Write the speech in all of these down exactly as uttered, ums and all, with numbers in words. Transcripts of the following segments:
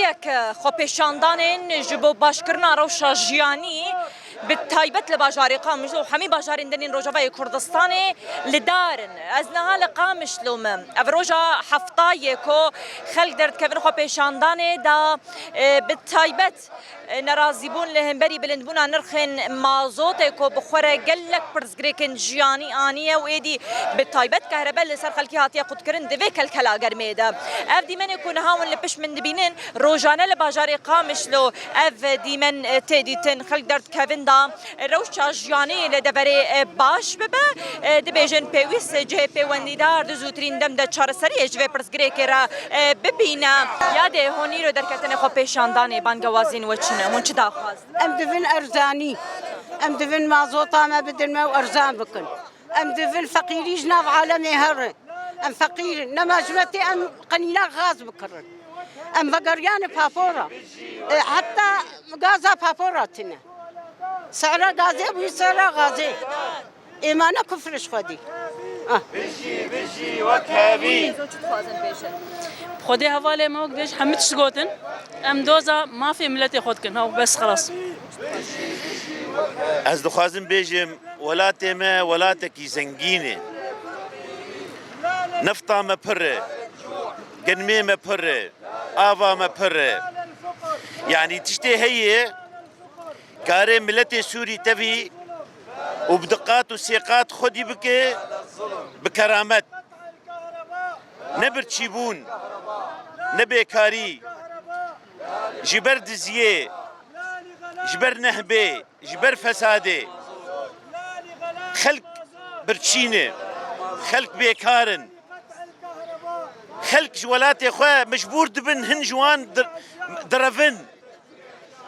Yek xwepêşandanên ji bo başkirina rewşa jiyanî, bi taybet li bajarê Qamişlo û hemî bajarên din ên Rojavayê Kurdistanê li dar in. Ez niha li Qamişlo me. Ev roja hefta ye ku xelk derdikevin xwepêşandanê da, e, bi taybet, e, nerazîbûn li hemberî bilindbûna nirxên mazotê ku bi xwe re gelek pirsgirêkên jiyanî aniye û êdî bi taybet kehrebe li ser xelkê hatiye qutkirin di vê kelkela germê de. Ev dîmenê ku niha hûn li pişt min dibînin, rojane li bajarê Qamişlo ev dîmen, e, tê dîtin. Xelk derdikevin da rewşa jiyanî li deverê, e, baş bibe. E, dibêjin pêwîst cihê pêwendîdar di zûtirîn dem de çareseriyê ji vê pirsgirêkê re, e, bibîne. Yadê hûn îro derketine xwepêşandanê, bangewazîn we çi ne? Hûn çi daxwaz? Em divin erzanî. Em divin mazota me bidin me û erzan bikin. Em divin feqîrî ji nav alemê here. Em feqîr in. Nema ji me tê em qenîna gaz bikirin. Em vegeriyane papora. E, heta gaza papora tine. Sera gazê bûyî sera gazê. Êmane kufr ji xwedî. Ah. Bijî, bijî, wek hevî. Xwedê hevalê me wek dibêj hemû tişt gotin. Em doza mafê miletê xwe dikin. Haw, bes, xelas. Ez dixwazim bêjim, welatê me welatekî zengîn e. Nefta me pir e. Genimê me pir e. Ava me pir e. Yanî tiştê heye, karê miletê Sûrî tevî û bi diqat û sêqat xwedî bike bi keramet. Ne birçîbûn, ne bêkarî, ji ber diziyê, ji ber nehbê, ji ber fesadê. Xelk birçî ne, xelk bêkar in. Xelk ji welatê xwe mecbûr dibin hin ji wan dir-, direvin.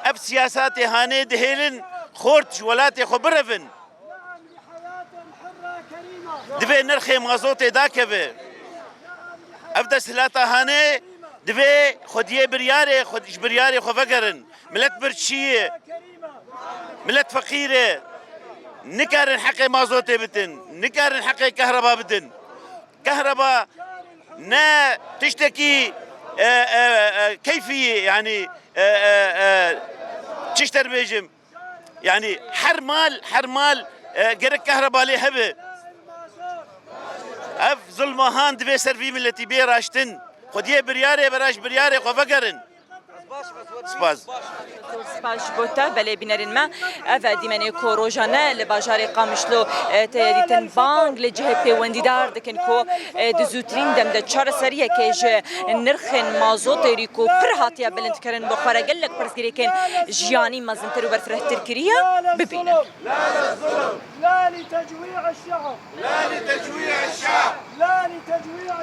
Ev siyasatê hanê dihêlin xort ji welatê xwe birevin. Divê nirxê mazotê dakeve. Ev desthilata hanê divê xwediyê biryarê xwe, ji biryarê xwe vegerin. Milet birçî ye. Milet feqîr e. Nikarin heqê mazotê bitin. Nikarin heqê kehreba bitin. Kehreba ne tiştekî, e, e, e, keyfî ye, yanî, e, e, e, çi ji te bêjim? Yanî her mal, her mal, e, gerek kehreba lê hebe. Ev zulma han divê ser vî miletî bê raştin. Xwediyê biryarê bera ji biryarê xwe vegerin. Spas. Spas ji bo te, belê bînerên me. Ev e dîmenê ku rojane li bajarê Qamişlo, e, tê dîtin, bang li cihê pêwendîdar dikin ku, e, di zûtirîn dem de çareseriyekê ji nirxên mazotê rî ku pir hatiye bilindkirin bi xwe re gelek pirsgirêkên jiyanî mezintir û berfirehtir kiriye, bibînin. لا للظلم، لا لتجويع الشعب، لا لتجويع الشعب، لا لتجويع